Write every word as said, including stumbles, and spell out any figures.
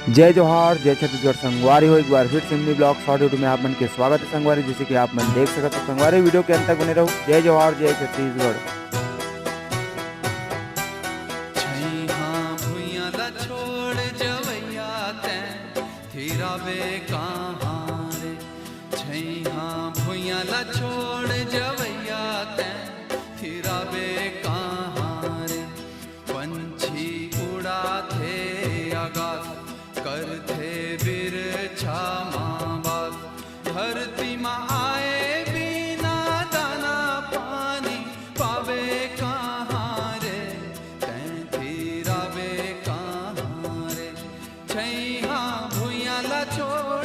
जय जोहार, जय छत्तीसगढ़ संगवारी हो। एक बार फिर से मिनी ब्लॉग शॉर्ट यूट्यूब में आप मन के स्वागत है संगवारी। जैसे कि आप मन देख सकत हो संगवारी, वीडियो के अंत तक बने रहो। जय जोहार, जय छत्तीसगढ़। छैहा भुइयां ला छोड़ जवैया तैं थिराबे कहाँ रे? छैहा भुइयां ला छोड़ जवैया तैं थिराबे कहाँ रे? पंछी उड़ाथे आकाश, करथे बिरछा मा बास। धरती मा आए बिना दाना पानी पाबे कहाँ रे? तैं थिराबे कहाँ रे? छैहा भुइयां ला छोड़